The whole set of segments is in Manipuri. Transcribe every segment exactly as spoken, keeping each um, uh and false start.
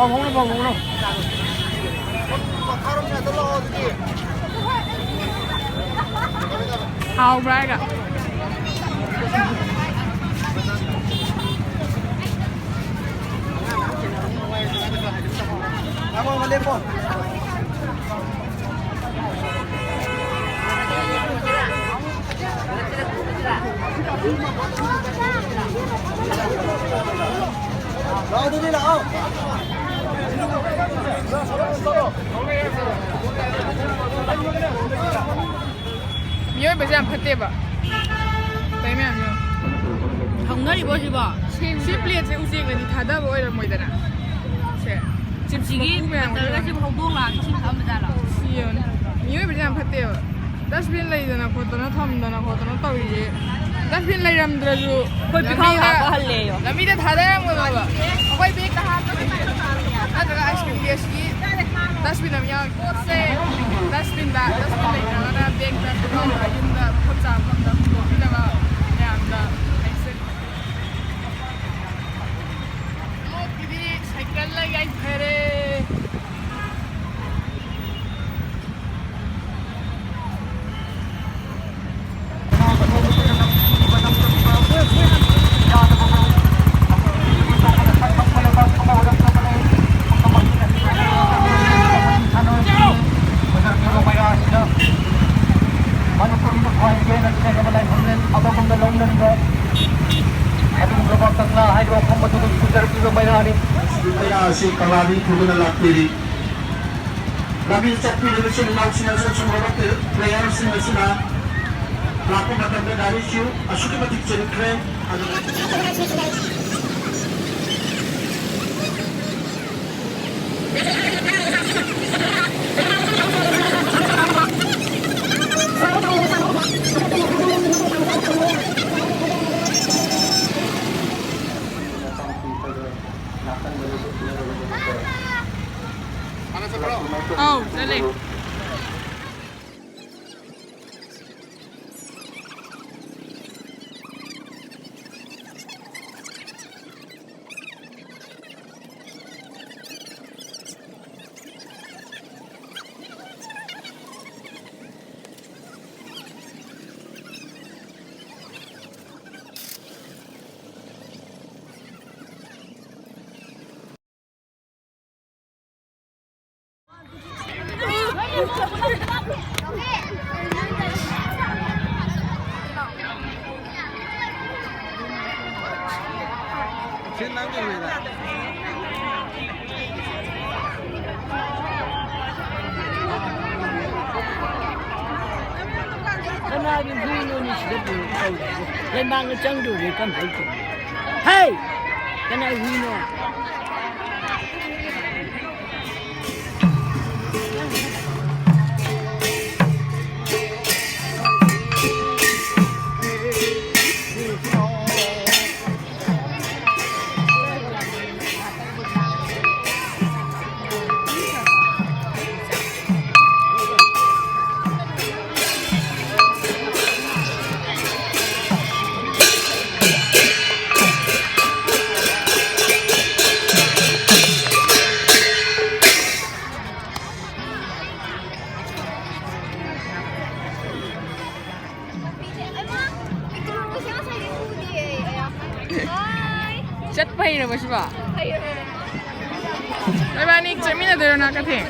ꯄꯥꯎ ꯐꯥꯎꯅ, ꯄꯥꯎ ꯐꯥꯎꯅ꯫ ꯍꯥꯎꯕ꯭ꯔꯥ ꯍꯥꯏꯒ? ꯂꯦꯞꯄꯣ꯫ ꯂꯥꯛꯑꯣ, ꯑꯗꯨꯗꯤ ꯂꯥꯛꯑꯣ꯫ ꯃꯤꯑꯣꯏꯕꯁꯦ ꯌꯥꯝ ꯐꯠꯇꯦꯕ꯫ ꯀꯩ ꯃꯌꯥꯝꯅꯣ? ꯍꯧꯅꯔꯤꯕꯣ ꯁꯤꯕꯣ? ꯁꯤ ꯄ꯭ꯂꯦꯠꯁꯦ ꯎꯆꯦꯛꯅꯗꯤ ꯊꯥꯗꯕ ꯑꯣꯏꯔꯝꯃꯣꯏꯗꯅ? ꯁꯦ꯫ ꯆꯤꯞꯁꯤꯒꯤ ꯃꯀꯨ ꯃꯌꯥꯝ ꯕꯇꯔꯒ ꯁꯤꯕꯨ ꯍꯧꯗꯣꯡ ꯂꯥꯛꯑꯗꯤ ꯏꯁꯤꯡ ꯊꯛꯑꯝꯕꯖꯥꯠꯂꯣ? ꯁꯤ ꯌꯦꯡꯉꯨꯅꯦ꯫ ꯃꯤꯑꯣꯏꯕꯁꯦ ꯌꯥꯝ ꯐꯠꯇꯦꯕ꯫ ꯗꯁꯕꯤꯟ ꯂꯩꯗꯅ ꯈꯣꯠꯇꯅ ꯊꯝꯗꯅ ꯈꯣꯠꯇꯅ ꯇꯧꯔꯤꯁꯦ꯫ ꯗꯁꯕꯤꯟ ꯂꯩꯔꯝꯗ꯭ꯔꯁꯨ ꯑꯩꯈꯣꯏ ꯄꯤꯈꯥꯎ ꯂꯝꯕꯤꯗ, ꯍꯥꯞꯄ ꯍꯜꯂꯦꯌꯣ꯫ ꯂꯝꯕꯤꯗ ꯊꯥꯗꯔꯝꯒꯗꯕ꯫ ꯑꯩꯈꯣꯏ ꯕꯦꯒꯇ ꯍꯥꯞꯄ ꯅꯠꯇ꯭ꯔꯒ ꯑꯥꯏꯁ ꯀ꯭ꯔꯤꯝ ꯀꯦꯁꯀꯤ ꯗꯁꯕꯤꯟ ꯑꯃ ꯌꯥꯎꯔꯤ꯫ ꯄꯣꯠꯁꯦ ꯗꯁꯕꯤꯟꯗ, ꯗꯁꯕꯤꯟ ꯂꯩꯇ꯭ꯔꯒꯅ ꯕꯦꯒꯇ ꯄꯤꯈꯥꯎꯗ ꯌꯨꯝꯗ ꯃꯐꯝ ꯆꯥꯕ ꯃꯐꯝꯗ ꯍꯨꯟꯗꯣꯛꯄꯤꯅꯕ ꯃꯌꯥꯝꯗ ꯍꯥꯏꯖꯔꯤ꯫ ꯅꯣꯏꯒꯤꯗꯤ ꯁꯥꯏꯀꯜꯅ ꯌꯥꯏꯐꯔꯦ꯫ ꯃꯅꯤꯄꯨꯔꯒꯤ ꯈ꯭ꯋꯥꯏꯗꯒꯤ ꯍꯦꯟꯅ ꯁꯦꯡꯂꯕ ꯂꯥꯏꯐꯝꯂꯦꯟ ꯑꯃꯒꯨꯝꯅ ꯂꯧꯅꯔꯤꯕ ꯑꯗꯨꯒꯨꯝꯂꯕ ꯀꯪꯂꯥ ꯍꯥꯏꯔꯤꯕ ꯃꯐꯝ ꯑꯗꯨꯗ ꯄꯨꯖꯔꯛꯂꯤꯕ ꯃꯩꯔꯥꯅꯤ꯫ ꯃꯩꯔꯥ ꯑꯁꯤ ꯀꯪꯂꯥꯗꯒꯤ ꯄꯨꯗꯨꯅ ꯂꯥꯛꯄꯤꯔꯤ꯫ ꯂꯝꯕꯤ ꯆꯠꯄꯤꯔꯤꯕ ꯏꯆꯤꯜ ꯏꯅꯥꯎꯁꯤꯡ ꯑꯁꯤꯅ ꯁꯨꯝꯂꯕ ꯄ꯭ꯂꯦꯌꯔꯁꯤꯡ ꯑꯁꯤꯅ ꯂꯥꯛꯄ ꯃꯇꯝꯗ ꯒꯥꯔꯤꯁꯨ ꯑꯁꯨꯛꯀꯤ ꯃꯇꯤꯛ ꯆꯤꯟꯈ꯭ꯔꯦ꯫ ꯑꯗꯨꯅ ꯑꯧ, ꯆꯠꯂꯦ꯫ ꯍꯨꯏꯅꯣꯅꯦ ꯁꯤꯗ ꯄꯨꯔꯒ ꯇꯧꯔꯤꯁꯦ? ꯂꯩꯃꯥꯡꯗ ꯆꯪꯗꯣꯔꯦ ꯀꯃꯥꯏꯅ ꯇꯧꯅꯤ? ꯍꯦ! ꯀꯅꯥ ꯍꯨꯏꯅꯣ? ꯆꯠꯄ ꯍꯩꯔꯕ ꯁꯤꯕꯣ? ꯅꯣꯏꯕꯥꯅꯤ ꯆꯠꯃꯤꯟꯅꯗꯣꯏꯔꯣ ꯅꯥ ꯀꯩꯊꯦꯜ?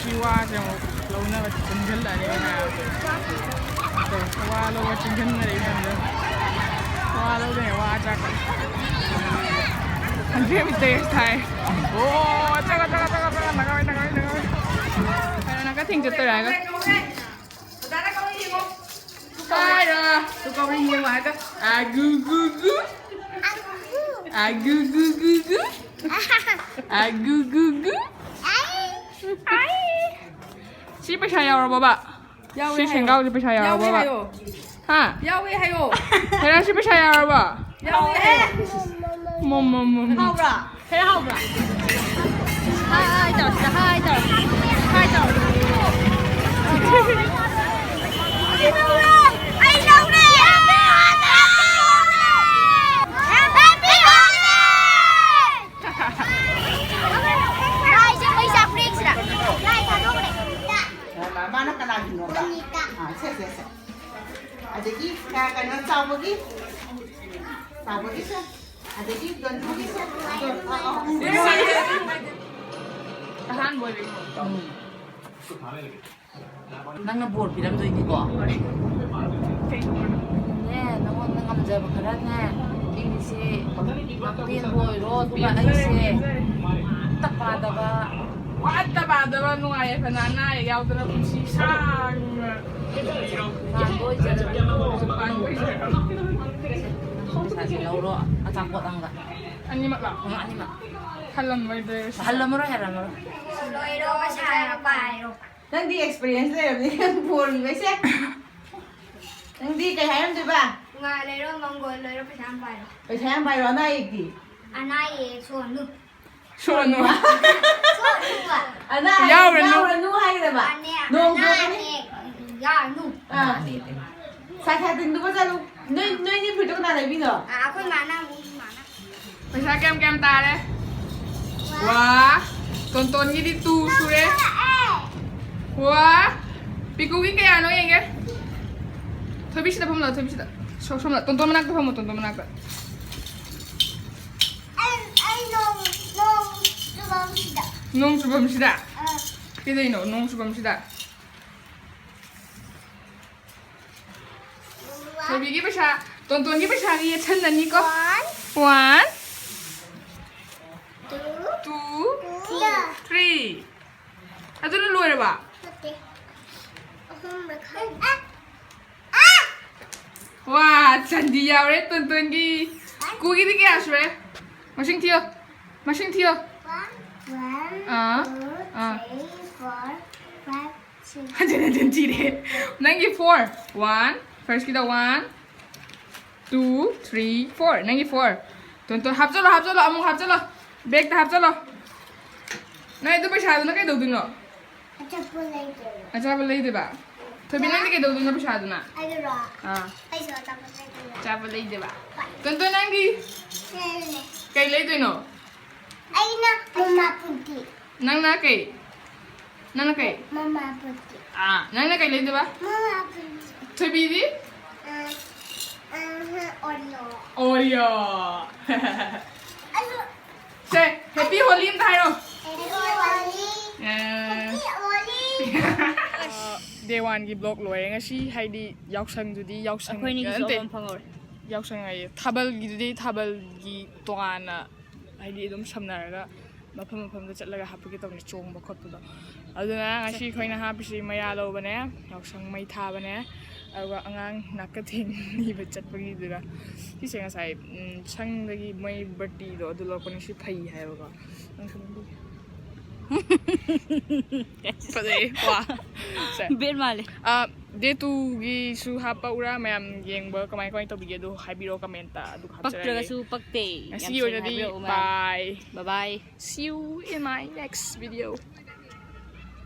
ꯁꯤ ꯋꯥꯁꯦ ꯑꯃꯨꯛ ꯂꯧꯅꯕ ꯆꯪꯁꯤꯜꯂꯛꯑꯅꯤ ꯃꯌꯥꯝꯁꯦ꯫ ꯋꯥ ꯂꯧꯕ ꯆꯪꯁꯤꯟꯅꯔꯛꯏ ꯃꯌꯥꯝꯁꯦ꯫ ꯋꯥ ꯂꯧꯗꯣꯏꯅꯦ, ꯋꯥ ꯑꯆꯥꯄꯣꯠ꯫ ꯍꯟꯗ꯭ꯔꯦꯠ ꯃꯤꯇꯔ ꯊꯥꯏ꯫ ꯑꯣ, ꯆꯠꯂꯣ, ꯆꯠꯂꯣ, ꯆꯠꯂꯣ, ꯆꯠꯂꯣ, ꯅꯪ ꯀꯛꯊꯦꯡ ꯆꯠꯇꯣꯏꯔꯥ ꯍꯥꯏꯒ꯫ ꯍꯥꯏꯔꯣ꯫ ꯇꯨ ꯀꯧꯔꯤ ꯌꯦꯡꯉꯣ ꯍꯥꯏꯒ꯫ ꯑꯥꯒꯨ ꯒꯨ ꯒꯨ꯫ ꯑꯥꯒꯨ ꯒꯨ ꯒꯨ ꯒꯨ꯫ ꯑꯥꯒꯨ ꯒꯨ ꯒꯨ꯫ ꯁꯤ ꯄꯩꯁꯥ ꯌꯥꯎꯔꯕꯣꯕ? ꯌꯥꯎꯋꯦ ꯁꯤ ꯍꯥꯏꯌꯣ꯫ ꯁꯦꯡꯒꯥꯎꯁꯦ ꯄꯩꯁꯥ ꯌꯥꯎꯋꯦ ꯌꯥꯎꯔꯕꯣꯕ? ꯍꯥꯏꯌꯣ꯫ ꯍꯥ? ꯌꯥꯎꯋꯦ ꯍꯥꯏꯌꯣ꯫ ꯍꯦꯔꯥ, ꯁꯤ ꯄꯩꯁꯥ ꯌꯥꯎꯔꯕꯣ? ꯌꯥꯎꯋꯦ ꯍꯥꯏꯌꯣ꯫ ꯃꯣ, ꯃꯣ, ꯃꯣ, ꯃꯣ꯫ ꯍꯥꯎꯕ꯭ꯔꯥ? ꯈꯔ ꯍꯥꯎꯕ꯭ꯔꯥ? ꯍꯥꯏ ꯇꯧꯔꯣ ꯁꯤꯗ, ꯍꯥꯏ ꯇꯧꯔꯣ꯫ ꯍꯥꯏ ꯇꯧꯔꯣ꯫ ꯑꯩ ꯂꯧꯔꯦ! Happy birthday! ꯂꯥꯏꯁꯦ ꯃꯩ ꯆꯥꯛꯄ꯭ꯔꯥ ꯌꯦꯡꯁꯤꯔꯥ? ꯂꯥꯏ ꯊꯥꯗꯣꯛꯈ꯭ꯔꯦ꯫ ꯃꯥꯅ ꯀꯅꯥꯒꯤꯅꯣꯕ? ꯑꯥ, ꯁꯦ, ꯁꯦ, ꯁꯦ꯫ ꯑꯗꯒꯤ ꯀ-, ꯀꯩꯅꯣ ꯆꯥꯎꯕꯒꯤ, ꯆꯥꯎꯕꯒꯤꯁꯦ, ꯑꯗꯒꯤ ꯗꯣꯟꯕꯨꯒꯤꯁꯦ꯫ ꯑꯍꯥꯟꯕ ꯑꯣꯏꯕꯒꯤ꯫ ꯎꯝ꯫ ꯅꯪꯅ ꯕꯣꯔ ꯄꯤꯔꯝꯗꯣꯏꯅꯤꯀꯣ꯫ ꯀꯩꯅꯣ? ꯅꯦ, ꯅꯉꯣꯟꯗ ꯉꯝꯖꯕ ꯈꯔꯅꯦ, ꯄꯤꯔꯤꯁꯦ ꯂꯝꯄꯦꯟꯕ ꯑꯣꯏꯔꯣ, ꯑꯗꯨꯒ ꯑꯩꯁꯦ ꯑꯝꯇ ꯄꯥꯗꯕ, ꯑꯃꯠꯇ ꯄꯥꯗꯕ, ꯅꯨꯡꯉꯥꯏ ꯌꯥꯏꯐꯅ, ꯑꯅꯥ ꯑꯌꯦꯛ ꯌꯥꯎꯗꯅ ꯄꯨꯟꯁꯤ ꯁꯥꯡꯅ ꯅꯥꯟꯕ ꯑꯣꯏꯖꯔꯒꯦ꯫ ꯄꯥꯟꯕ ꯑꯣꯏꯖꯔꯒꯦ꯫ ꯄꯩꯁꯥꯁꯦ ꯂꯧꯔꯣ, ꯑꯆꯥꯄꯣꯠ ꯑꯃꯒ꯫ ꯑꯅꯤꯃꯛꯂꯣ? ꯎꯝ, ꯑꯅꯤꯃꯛ꯫ ꯍꯜꯂꯝꯃꯣꯏꯗꯣꯏ꯫ ꯍꯜꯂꯝꯃꯔꯣꯏ, ꯍꯜꯂꯝꯃꯔꯣꯏ꯫ ꯂꯣꯏꯔꯣ, ꯄꯩꯁꯥ ꯄꯥꯏꯔꯣ꯫ ꯅꯪꯗꯤ experience ꯂꯩꯔꯕꯅꯤꯅ ꯕꯣꯔ ꯄꯤꯕꯩꯁꯦ꯫ ꯅꯪꯗꯤ ꯀꯩ ꯍꯥꯏꯔꯝꯗꯣꯏꯕ? ꯉꯥ ꯂꯩꯔꯣ, ꯃꯪꯒꯣꯜ ꯂꯩꯔꯣ, ꯄꯩꯁꯥ ꯌꯥꯝ ꯄꯥꯏꯔꯣ꯫ ꯄꯩꯁꯥ ꯌꯥꯝ ꯄꯥꯏꯔꯣ, ꯑꯅꯥ ꯑꯌꯦꯛꯇꯤ? ꯑꯅꯥ ꯑꯌꯦꯛ ꯁꯣꯛꯍꯟꯅꯨ꯫ ꯁꯣꯛꯍꯟꯅꯨ꯫ ꯁꯣꯛꯍꯟꯅꯨꯕ꯫ ꯑꯅꯥ ꯑꯌꯦꯛ ꯌꯥꯎꯔꯅꯨ꯫ ꯌꯥꯎꯔꯅꯨ ꯍꯥꯏꯒꯗꯕ꯫ ꯑꯅꯦ, ꯅꯣꯡ ꯑꯅꯥ ꯆꯨꯔꯛꯀꯅꯤ꯫ ꯑꯌꯦꯛ ꯌꯥꯎꯔꯅꯨ꯫ ꯑꯥ꯫ ꯁꯥ ꯁꯥ ꯇꯤꯟꯗꯨꯕ ꯆꯠꯂꯨ꯫ ꯅꯣꯏ, ꯅꯣꯏꯒꯤ ꯐꯨꯔꯤꯠꯇꯣ ꯀꯅꯥ ꯂꯩꯕꯤꯅꯣ? ꯑꯥ, ꯑꯩꯈꯣꯏ ꯃꯥꯅ ꯑꯃꯨꯛ ꯃꯥꯅ꯫ ꯄꯩꯁꯥ ꯀꯌꯥꯝ ꯀꯌꯥꯝ ꯇꯥꯔꯦ? ꯋꯥ, ꯇꯣꯟꯇꯣꯟꯒꯤꯗꯤ two ꯁꯨꯔꯦ꯫ ꯋꯥ, ꯄꯤꯀꯨꯒꯤ ꯀꯌꯥꯅꯣ ꯌꯦꯡꯒꯦ꯫ ꯊꯣꯏꯕꯤꯁꯤꯗ ꯐꯝꯂꯣ, ꯊꯣꯏꯕꯤꯁꯤꯗ꯫ ꯁꯣ-, ꯁꯣꯝꯗ, ꯇꯣꯟꯇꯣꯟ ꯃꯅꯥꯛꯇ ꯐꯝꯃꯣ, ꯇꯣꯟꯇꯣꯟ ꯃꯅꯥꯛꯇ꯫ ꯑꯩ, ꯑꯩ ꯅꯣꯡ, ꯅꯣꯡ ꯆꯨꯐꯝꯁꯤꯗ꯫ ꯅꯣꯡ ꯆꯨꯐꯝꯁꯤꯗ? ꯑꯥ꯫ ꯀꯩꯗꯧꯅꯣ ꯅꯣꯡ ꯆꯨꯐꯝꯁꯤꯗ? ꯊꯣꯏꯕꯤꯒꯤ ꯄꯩꯁꯥ, ꯇꯣꯟꯇꯣꯟꯒꯤ ꯄꯩꯁꯥꯒ ꯌꯦꯠꯁꯟꯅꯅꯤꯀꯣ꯫ One. One. Two. Two. Three. Three. ꯑꯗꯨꯅ ꯂꯣꯏꯔꯕ? ꯅꯠꯇꯦ꯫ ꯑꯍꯨꯝꯔꯛ ꯍꯥꯏ-, ꯑ! ꯑ! ꯋꯥ, ꯆꯥꯟꯗꯤ ꯌꯥꯎꯔꯦ ꯇꯣꯟꯇꯣꯟꯒꯤ꯫ ꯀꯨꯒꯤꯗꯤ ꯀꯌꯥ ꯁꯨꯔꯦ? ꯃꯁꯤꯡ ꯊꯤꯌꯣ꯫ ꯃꯁꯤꯡ ꯊꯤꯌꯣ꯫ One, one, ꯑꯥ, two, ꯑꯥ꯫ Three, four, five, six. ꯍꯟꯖꯤꯟ ꯍꯟꯖꯤꯟ ꯊꯤꯔꯦ꯫ ꯅꯪꯒꯤ four꯫ One, first ꯀꯤꯗ one, two, three, four꯫ ꯅꯪꯒꯤ four꯫ ꯇꯣꯟꯇꯣꯟ, ꯍꯥꯞꯆꯜꯂꯣ, ꯍꯥꯞꯆꯜꯂꯣ, ꯑꯃꯨꯛ ꯍꯥꯞꯆꯜꯂꯣ꯫ Bag ꯇ ꯍꯥꯞꯆꯜꯂꯣ꯫ ꯅꯪ ꯑꯗꯨ ꯄꯩꯁꯥꯗꯨꯅ ꯀꯩꯗꯧꯗꯣꯏꯅꯣ? ꯑꯆꯥꯄꯣꯠ ꯂꯩꯗꯣꯏꯕ꯫ ꯑꯆꯥꯄꯣꯠ ꯂꯩꯗꯣꯏꯕ? ꯊꯣꯏꯕꯤ, ꯅꯪꯗꯤ ꯀꯩꯗꯧꯗꯣꯏꯅꯣ ꯄꯩꯁꯥꯗꯨꯅ? ꯑꯩꯗꯨꯔꯣ? ꯑꯥ꯫ ꯑꯩꯁꯨ ꯑꯆꯥꯄꯣꯠ ꯂꯩꯗꯣꯏꯕ꯫ ꯑꯆꯥꯄꯣꯠ ꯂꯩꯗꯣꯏꯕ? ꯍꯣꯏ꯫ ꯇꯣꯟꯇꯣꯟ, ꯅꯪꯗꯤ? ꯂꯩꯔꯅꯤ꯫ ꯀꯩ ꯂꯩꯗꯣꯏꯅꯣ? ꯑꯩꯅ ꯃꯃꯥ ꯄꯨꯟꯇꯤ꯫ ꯅꯪꯅ ꯀꯩ? ꯅꯪꯅ ꯀꯩ? ꯃꯃꯥ ꯄꯨꯟꯇꯤ꯫ ꯑꯥ, ꯅꯪꯅ ꯀꯩ ꯂꯩꯗꯣꯏꯕ? ꯃꯃꯥ ꯄꯨꯟꯇꯤ꯫ ꯊꯣꯏꯕꯤꯗꯤ? ꯑꯍ, ꯑꯣꯔꯤꯑꯣ꯫ ꯑꯣꯔꯤꯑꯣ꯫ ꯑꯗꯨ ꯁꯦ, ꯍꯦꯄꯤ ꯍꯣꯂꯤ ꯑꯝꯇ ꯍꯥꯏꯔꯣ꯫ ꯍꯦꯄꯤ ꯍꯣꯂꯤ꯫ ꯑꯦ, ꯍꯦꯄꯤ ꯍꯣꯂꯤ꯫ ꯗꯦ ꯋꯥꯟꯒꯤ ꯕ꯭ꯂꯣꯛ ꯂꯣꯏꯔꯦ ꯉꯁꯤ, ꯍꯥꯏꯗꯤ ꯌꯥꯎꯁꯪꯗꯨꯗꯤ ꯌꯥꯎꯁꯪ ꯑꯩꯈꯣꯏꯅꯤꯒꯤꯁꯨ ꯅꯠꯇꯦ, ꯑꯃ ꯐꯪꯍꯧꯔꯦ꯫ ꯌꯥꯎꯁꯪ ꯍꯥꯏꯌꯦ, ꯊꯥꯕꯜꯒꯤꯗꯨꯗꯤ ꯊꯥꯕꯜꯒꯤ ꯇꯣꯉꯥꯟꯅ, ꯍꯥꯏꯗꯤ ꯑꯗꯨꯝ ꯁꯝꯅꯔꯒ ꯃꯐꯝ ꯃꯐꯝꯗ ꯆꯠꯂꯒ ꯍꯥꯞꯄꯛꯀꯦ ꯇꯧꯕꯅꯦ, ꯆꯣꯡꯕ ꯈꯣꯠꯄꯗꯣ꯫ ꯑꯗꯨꯅ ꯉꯁꯤ ꯑꯩꯈꯣꯏꯅ ꯍꯥꯞꯄꯤꯁꯤ ꯃꯩꯔꯥ ꯂꯧꯕꯅꯦ, ꯌꯥꯎꯁꯪ ꯃꯩ ꯊꯥꯕꯅꯦ, ꯑꯗꯨꯒ ꯑꯉꯥꯡ ꯅꯥꯀꯊꯦꯡ ꯅꯤꯕ ꯆꯠꯄꯒꯤꯗꯨꯗ꯫ ꯁꯤꯁꯦ ꯉꯁꯥꯏ ꯎꯝ, ꯁꯪꯗꯒꯤ ꯃꯣꯏ ꯕꯔꯇꯤꯗꯣ ꯑꯗꯨ ꯂꯧꯔꯛꯄꯅꯦ, ꯁꯤ ꯐꯩ ꯍꯥꯏꯕꯀꯣ꯫ ꯅꯪ ꯈꯪꯕ꯭ꯔꯣ? ꯐꯖꯩ꯫ ꯋꯥ꯫ ꯁꯦ꯫ ꯕꯦꯠ ꯃꯥꯜꯂꯦ꯫ ꯑ, ꯗꯦ ꯇꯨꯒꯤꯁꯨ ꯍꯥꯞꯄꯛꯎꯔꯥ? ꯃꯌꯥꯝ ꯌꯦꯡꯕ ꯀꯃꯥꯏ ꯀꯃꯥꯏ ꯇꯧꯕꯤꯒꯦ ꯑꯗꯣ ꯍꯥꯏꯕꯤꯔꯛꯑꯣ ꯀꯃꯦꯟꯇ, ꯑꯗꯨꯒ ꯍꯥꯞꯆꯔꯛꯑꯒꯦ꯫ ꯄꯛꯇ꯭ꯔꯒꯁꯨ ꯄꯛꯇꯦ꯫ ꯌꯥꯝ ꯉꯁꯤꯒꯤ ꯁꯦꯡꯅ ꯑꯣꯏꯅꯗꯤ ꯍꯥꯏꯕꯤꯔꯛꯎ ꯃꯌꯥꯝ꯫ ꯕꯥꯏ꯫ ꯕꯥꯏ ꯕꯥꯏ꯫ See you in my next video.